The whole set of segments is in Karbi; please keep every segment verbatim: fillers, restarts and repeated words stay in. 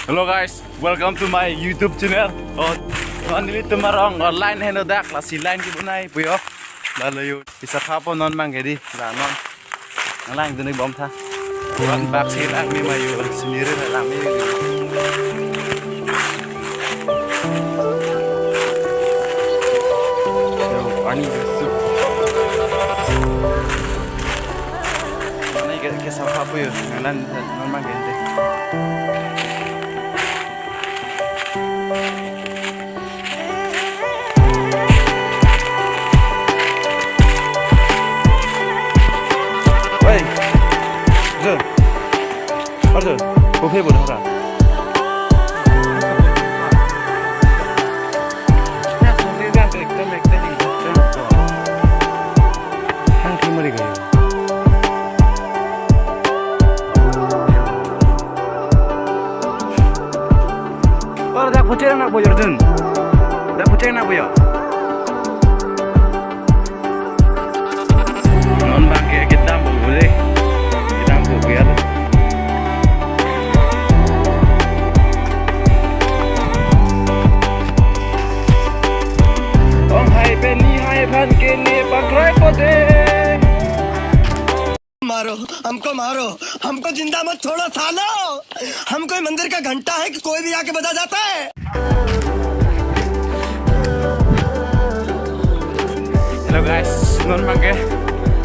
Hello guys, welcome to my YouTube channel. Oh, non nelitum arong online heno dak lasi line kebonai pu jo. Lalo yo, isa khapo non abangke dei, la non. Nanglang dun-ik bom tha. Ron bak si lang me ma yo, sini re lang me. Yo, pani su. Mana ke, ke sa khapo yo, nanglang non abangke dei. Oi. Arjun. Arjun. Kopi bolong ra. Hang ki mari gayo. Or dak pucheng nak boyor dun. Dak pucheng nak boyor. Non abangke kedam bu bule. Kedam bu biar. Ong hai pen ni hai aphan ke ne pakrai po dei. मारो, हमको मारो, हमको जिंदा मत छोड़ो सालो। हम कोई मंदिर का घंटा है कि कोई भी आके बजा जाता है? Hello guys, non abangke,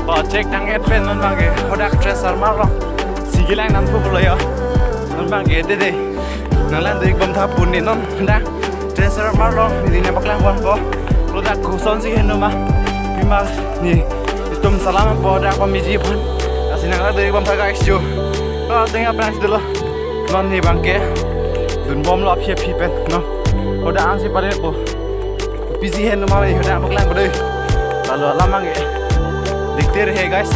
oh, check tang et pen non abangke, hadak Treasure Mart along. Sigi lang nang pu pulo yo. Non abangke dei dei. Nanglang dun-ik bom tha pu ne non dak Treasure Mart along neli nangpaklang ponpo. Lo dak koson si heno ma. Pima ni itum salam po dak pamiji aphan. Lasi nanglang dun-ik bom tha guys jo. Oh, tengah aphrang si dolo. Non ne abangke dun bomlo aphi aphi pen, no. Hadak ansi pare po. Pisi heno ma, hadak paklang po dei. Lalo alam abangke. Diktir he guys.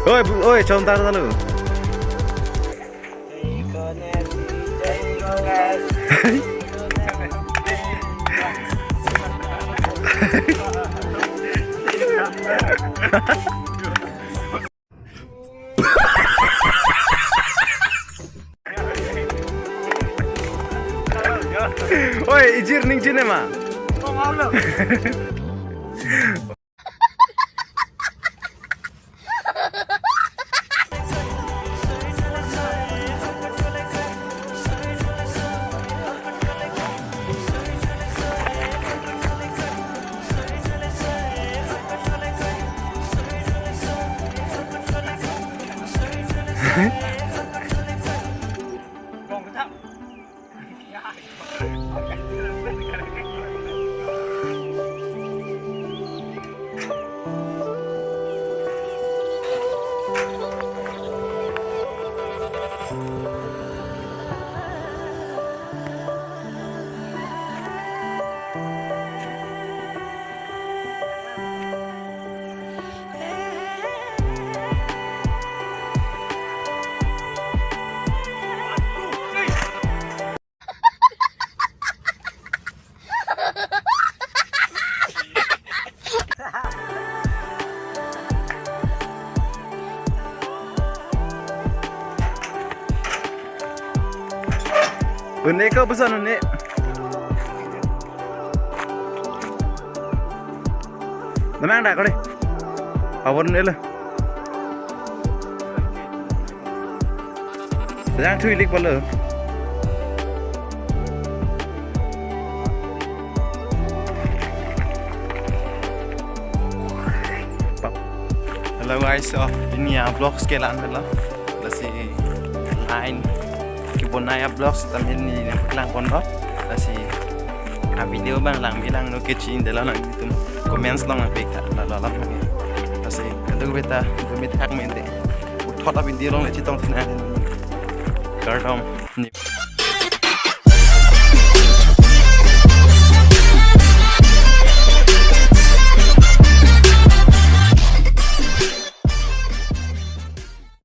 Oi, bu-, oi, chom tar talu. Oi, ijir ning jine ma. Une ko puson une. Namang dak kali. Pabon ele. Yang thui lik pala. Hello guys, so pini a-vlogs ke la-an lo. Lasi line kebonai a-vlogs tame neli nangpaklang ponlo. Lasi a-video abang lang bilang no kechin dela nangtum comments along nangpik tha la la la. Lasi kadokave ta dumit hak mente. Uthot a-video along le chetong thina. Kardom.